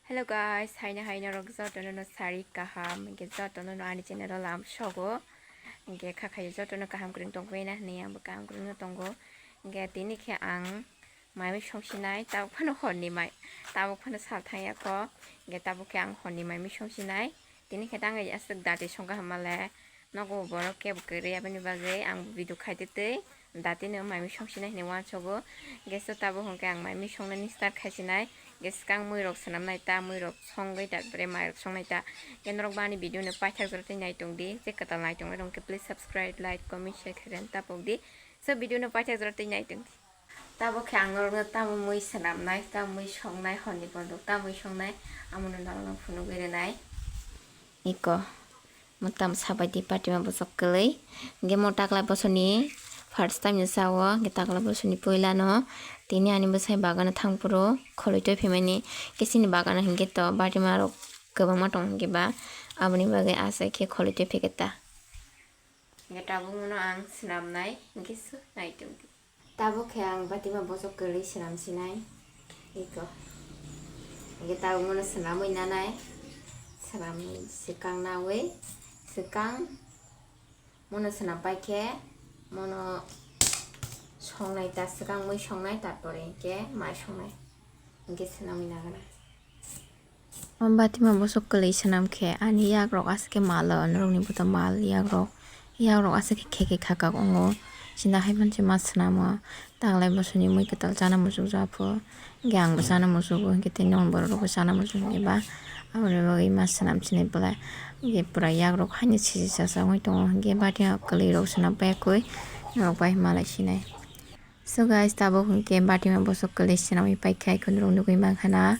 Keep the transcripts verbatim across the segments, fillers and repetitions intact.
Hello guys, haino haino rok jotono no sari kaham, hingke jotono no ani channel o lam sogo, hingke kha khayo jotono kaham kwrwng tongbai na hinui ang bo kaham kwrwng no tongo, hingke tini khe ang mai mui songsinai, tabuk phano horni mai, tabuk phano sal thangya kho, hingke tabuk khe ang horni mai mui songsinai, tini khe tang aswk dati songkha hamale. Nogo borok kebo kwrwi, aboni bagwi ang video khaitwi twi datino mai mui songsinai hinui uansogo. Hingke so tabuk hwnkhe ang mai mui songnani start khaisinai. Hingke swkang muirok swnamnai ta, muirok songwi, tarpore mairok songnai ta. Hingke norok bo ani video no paithak jora tei naitongdi. Je kwtal naitonglairok hwnkhe please subscribe, like, comment, share khairoknani tapokdi. So video no paithak jora tei naitongdi. Tabuk khe ang norokno tamo mui swnamnai, tamo mui songnai, horni bondok tamo mui songnai, amono norokno phunugwi rwnai. Iko, mo tamo sabaidi patima bosok kwlwi. Hingke mo takla bosoni first time ni sao, hingke takla bosoni puila no. Tini ani bwsai bagano thangphuru kholoi toi phaimani, hingke chini bagano hingke to patima rok kwbangma tongo hingke ba, aboni bagwi asai khe kholoi toi phai khe ta. Hingke tabuk mono ang swnamnai, hingke so naitongdi. Tabuk khe ang patima bosok kwrwi swnam sinai. Iko. Hingke tabuk mono swnamwi nanai. Swnam swkang nawi. Swkang mono swnam pai khe mono songnai ta, swkang mui songnai, tarpore hingke mai songnai. Hingke swnamwi nagana. O patima bosok kwlwi swnam khe ani yakrok aswk khe malo, norokni bo to mal yakrok. Yakrok aswk khe kheke khakak wngo. Chini hai mani se ma swnamo. Taklai bosoni mui kwtal chana muchukjak pho. Hingke ang bo chana muchugo, hingke tei norok borok rok bo chana muchungo eba. Aboni bagwi ma swnam sinai belai. Hingke pura yakrok haino siji chasa wngwi tongo. Hingke patima kwlwi rok swnam paiya koi norok bai malai sinai. So guys, tabuk hwnkhe patima bosok kwlwi swnamwi paikha, ikhwrwng nugwi mankha na.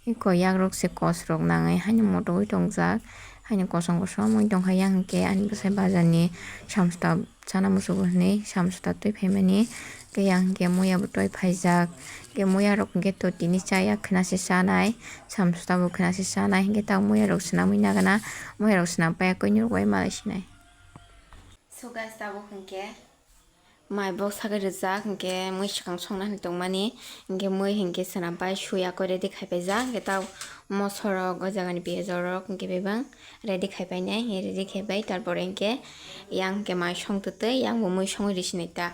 Iko yakrok se kosrok nangwi haino motogwi tongjak, haino kosom kosom wngwi tongkha. Yang hwnkhe ani bwsai bazar ni samsota chana musugo hinwi samsota twi phaimani. Hwnkhe yang hwnkhe muya bo twi phaijak, hwnkhe muya rok hwnkhe to tini chaya khwna se chanai, samsota bo khwna se chanai, hwnkhe tabuk muya rok swnamwi nagana, muya rok swnam paiya koi norok bai malai sinai. So guys, tabuk hwnkhe mai bo sagwi rijak, hwnkhe mui swkang songna hinwi tongmani, hwnkhe mui hwnkhe swnam pai suya koi ready khai paijak, hwnkhe tabuk moso rok o jaga ni piyaj rok hwnkhe bebak ready khai painai, hwnkhe ready khai pai, tarpore hwnkhe yang hwnkhe mai song twtwi yang bo mui songwi rw sinai ta,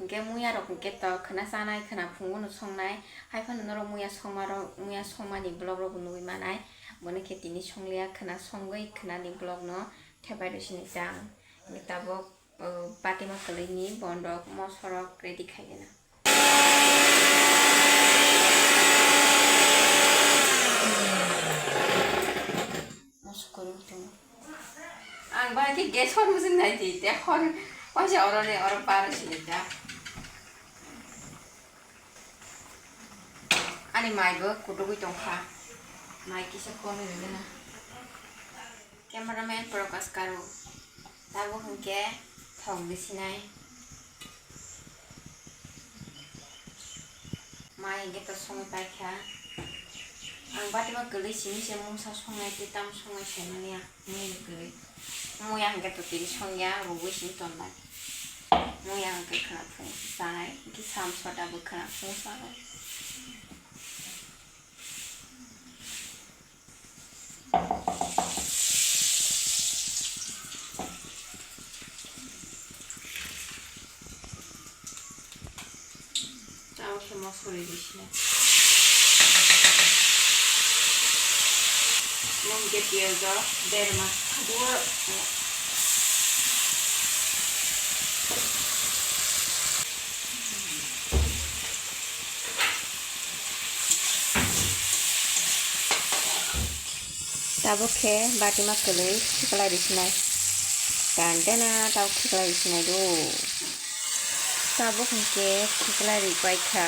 hwnkhe muya rok hwnkhe to khwna chanai khwna phungo no songnai, hai phano norok muya songma rok, muya songmani vlog rok bo nugwi manai, bono khe tini songliya, khwna songwi khwnani vlog no thepai rw sinai ta ang, hwnkhe tabuk. O, patima kwlwini bondok mosorok ready khaigena. Mosok kwrwng tongo. Ang bahai khe gas hor mujung nai di, te hor waisa oro le oro bar sini da. Ani mai bo kutugwi tongkha. Mai kisa kono rinina. Cameraman Prakash Karo. Tabuk hwnkhe thok bisinai. Mai hwnkhe to songwi paikha. Ang batima kwlwi simi se mungsa songnai tei tamo songnai saimani ang. Mui kwrwi. Muya hwnkhe to tini songya, rwgwi simi tongnai. Muya hwnkhe khwna phung chanai, hwnkhe samsota bo khwna phung chanai. Tamo khe mosori risi. Mungke piyajo der mas thago. Tabuk khe batima kwlwi khiklai risinai. Tantena tabuk khiklai risinai do. Tabuk hwnkhe khiklai ripai kha.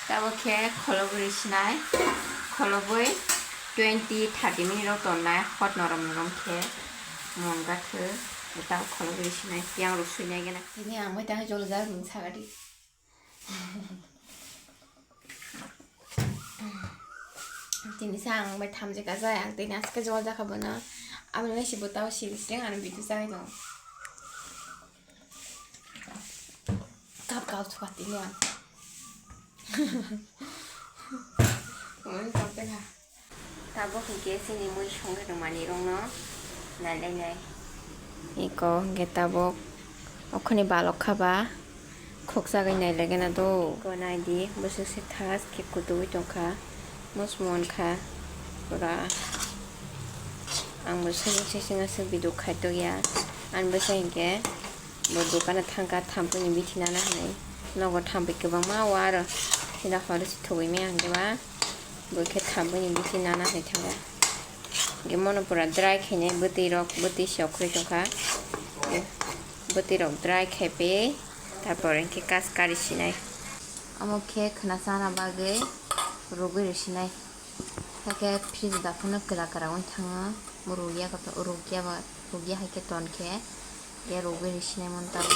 Tabuk khe kholobwi risinai. Kholobwi twenty thirty minute rok tonnai hot norom norom khe mungga thwi. Tabuk kholobwi risinai yang rok suinai gana. Tini ang bai tang jolo jak mung sagadi. Tini sa ang bai thamjak ajai, ang tini aske jol jakha bono. Aboni bai si bo tao siri siri ang video chawi tongo. Kap kap thukha tini ang. Ang kap tengha. Tabuk hinkhe chini mui songwi rwmani rokno nailainai. Iko hinkhe tabuk okhoni balok kha ba khokjagwi nailaigena do. Iko naidi bwswk se thas khe kutugwi tongkha mosmon kha pura. Ang bo seseng seseng aswk video khaitokya ani bwsa hinkhe. Bo dukano thangkha thampui ni bithi nana hinwi. Nogo thampui kwbangma o aro. Sida horo se thogwi maya hinkhe ba. Bo khe thampui ni bithi nana hinwi thangkha. Hinkhe mono pura dry khainai bwtwi rok, bwtwi se okhorwi tongkha. Bwtwi rok dry khaipe, tarpor hinkhe kas kari sinai. Omo khe khwna chana bagwi rwgwi rwsinai. Hakhe fridge daphano kwra kwra wng thango. Rwgya kotor, rwgya ba, rwgya hai khe ton khe, khe rwgwi rwsinai mantaro.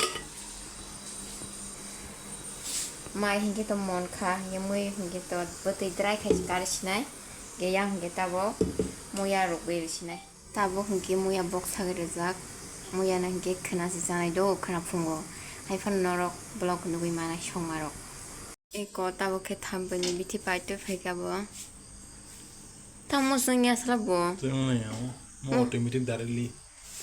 Mai hinkhe to mon kha, hinkhe mui hinkhe to bwtwi dry khai se kari sinai, khe yang hinkhe tabuk muya rwgwi rwsinai. Tabuk hinkhe muya bok sagwi rwjak, muya no hinkhe khwna se chanai do, khwna phungo. Hai phano norok vlog nugwi manai songmarok. Eko tabuk khe thampui ni bithi paitwi phaikha bo. Tamo chwngya sala bo. Chwngya, mo automatic directly.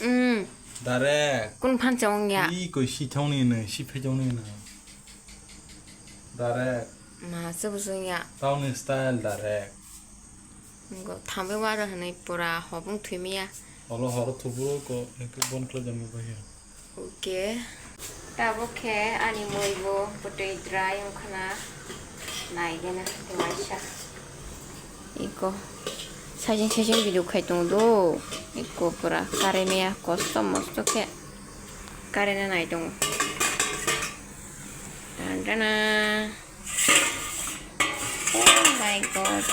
Hmm. Direct. Kun phan chwngya. I koi si thongni no, si phai thongni no. Direct. Ma se bo chwngya. Town style direct. Ngo thampui waro hinwi pura hopung thwimya. Olo horo thuburo ko, eke bon khlai jani bahya. Okay. Tabuk khe ani mui bo bwtwi dry wngkhana naigena waisa. Iko. Sajing sajing video khai tongo do. Iko pura kare meya kosto mosto khe. Kare na nai tongo. Tan tana. Oh my God.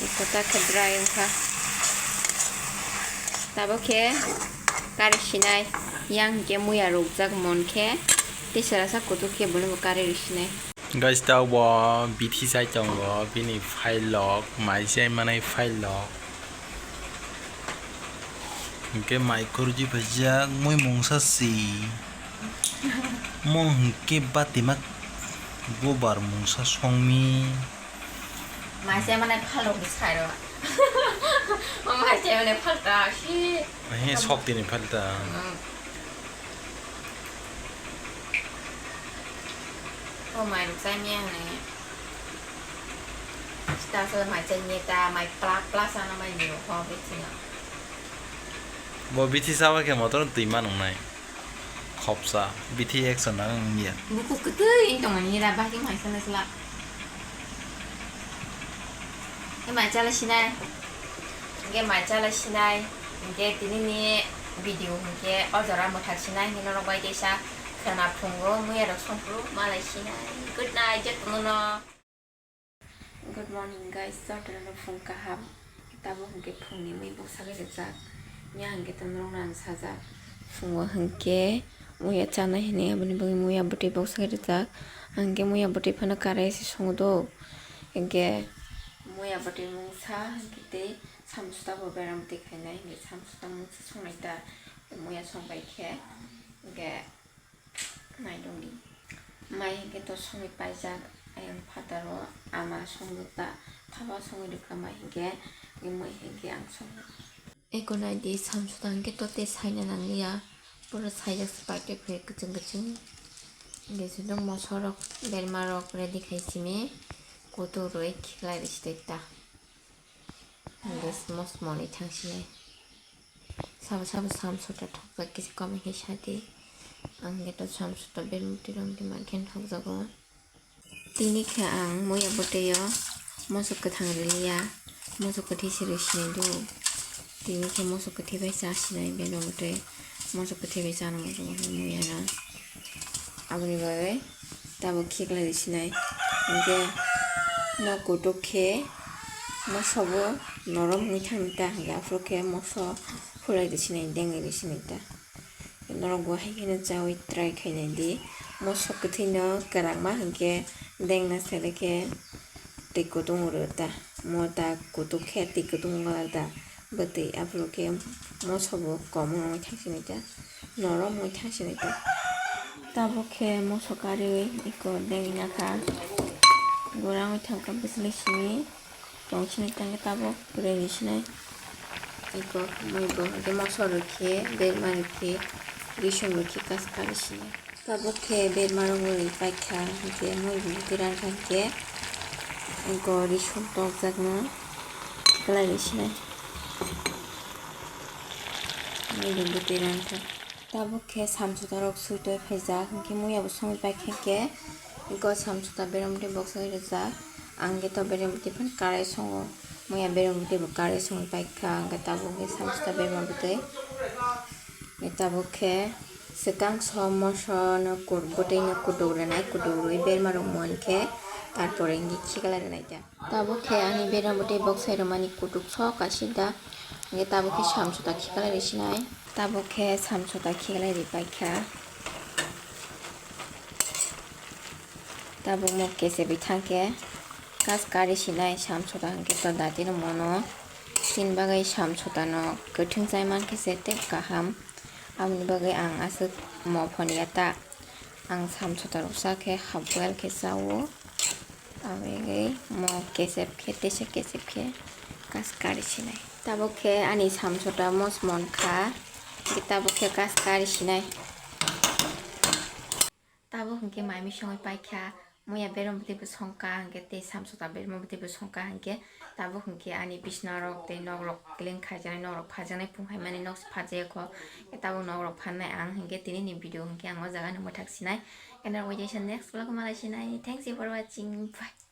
Iko ta khe dry wngkha. Tabuk khe kari sinai, yang hinkhe muya rukjak mon khe, tei serasa kutuk khe bono bo kari rw sinai. Guys, tabuk bo bithi chai tongo, bini phailok, mai chai manai phailok. Hinkhe mai khurji paijak mui mungsa si. Mo hinkhe batimak gobar mungsa songmi. Mai se mane phalrok ni sai ro. O mai se mane phalta si. He sok tini phalta. Hmm. O mai rok chai miya hwnwi. Sita se mai chai miya ta, mai pla pla sana mai ni ho bithi no. Bo bithi sawa khe motor twi ma nungnai. Khopsa, bithi action na wngya. Buku kwtwi wng tongmani ra bahai khe mai sana sla. Khe mai chala sinai. Hinkhe mai chala sinai, hinkhe tini ni video hinkhe o jora mwthak sinai, hinkhe norok bai teisa khwna phungo, muya rok songphuru malai sinai. Good night, jotono no. Good morning guys, jotono no phung kaham. Tabuk hinkhe phung ni mui bwsagwi rwjak. Nya hinkhe to norok no ang sajak. Phungo hinkhe muya chanai hinwi aboni bagwi muya bwtwi bwsagwi rwjak. Ang hinkhe muya bwtwi phano karai se songo do. Hinkhe muya bwtwi mungsa hinkhe tei samsuta bo beram twi khainai hinkhe samsuta mungsa songnai ta muya songbai khe hinkhe naidongdi. Mai hinkhe to songwi paijak ayang phataro ama songjakta thapa songwi rwkha mai hinkhe mui hinkhe ang songwi. Eko naidi samsuta hinkhe to tei saina nangliya. Pura saijak se paitwi phui kwchwng kwchwng. Hinkhe sudok moso rok berma rok ready khai simi kutu rwi khiklai rwsitwi ta. Hinkhe mos moli thangsinai. Sabo sabo samsuta thokjak kisa comment khai sadi. Ang hinkhe to samsuta berma twi rok hinkhe mankhe thokjago. Tini khe ang muya bwtwi o moso kwthang rwliya, moso kwthwi se rwi sinai do. Tini khe moso kwthwi bai cha sinai beno bwtwi, moso kwthwi bai chana muchungo muya no. Aboni bagwi tabuk khiklai rwi sinai. Hinkhe nok kutuk khe moso bo norom wngwi thangwi ta, hinkhe aphuru khe moso phulai rwi sinai, dengwi rwi sinai ta. Norok bo hai kheno chaui try khainai di. Moso kwthwino kwrakma hinkhe dengna sele khe twi kutung rw ta. Mo ta kutuk khe twi kutung wng ta. Bwtwi aphuru khe moso bo kom wngwi thang sinai ta, norom wngwi thang sinai ta. Tabuk khe moso karwi eko dengwi nakha, gora wngwi thang kha bwswlwi simi tong sinai ta, tabuk ready sinai. Eko mui bo hwnkhe moso rwkhe, berma rwkhe, risum rwkhe, kas karwi sinai. Tabuk khe berma rok bai paikha, hwnkhe mui bo twi rang kha, hwnkhe eko risum tokjakno kwlai bai sinai. Mui bo twi rang kha. Tabuk khe samsota rok sui toi phaijak, hwnkhe mui abo songwi paikha, hwnkhe eko samsota berma twi boksai rwjak. Ang khe to berma twi phano karai songo, mui abo berma twi bo karai songwi paikha, hwnkhe tabuk khe samsota berma twi. Tabuk khe swkang som moso no kut-, bwtwi no kutuk rwnai, kutuk rwui berma rok mon khe, tarpore wngkhe khiklai rwnai ta. Tabuk khe ani berma bwtwi boksai rwmani kutuk sok kaisa da, hwnkhe tabuk khe samsota khiklai rwi sinai. Tabuk khe samsota khiklai rwi paikha. Tabuk mo kesep bai thang khe kas karwi sinai samsota hwnkhe to datino mono. Chini bagwi samsota no kwthwng chai mankhe se tei kaham. Aboni bagwi ang aswk mo phoniya ta. Ang samsota rok cha khe half boil khe chao. Aboni bagwi mo kesep khe, teisa kesep khe kas karwi sinai. Tabuk khe ani samsota mos mon kha. Tabuk khe kas karwi sinai. Tabuk hwnkhe mai mui songwi paikha, muya berma bwtwi bo songkha, hwnkhe tei samsota berma bwtwi bo songkha, hwnkhe tabuk hwnkhe ani bisna rok tei nok rok clean khaijaknai, nok rok phajaknai, phung phaimani nok se phajaya kho, hwnkhe tabuk nok rok phannai ang, hwnkhe tini ni video hwnkhe ang o jaga no mwthak sinai, hwnkhe norok bai next vlog o malai sinai, thanks you for watching, bye.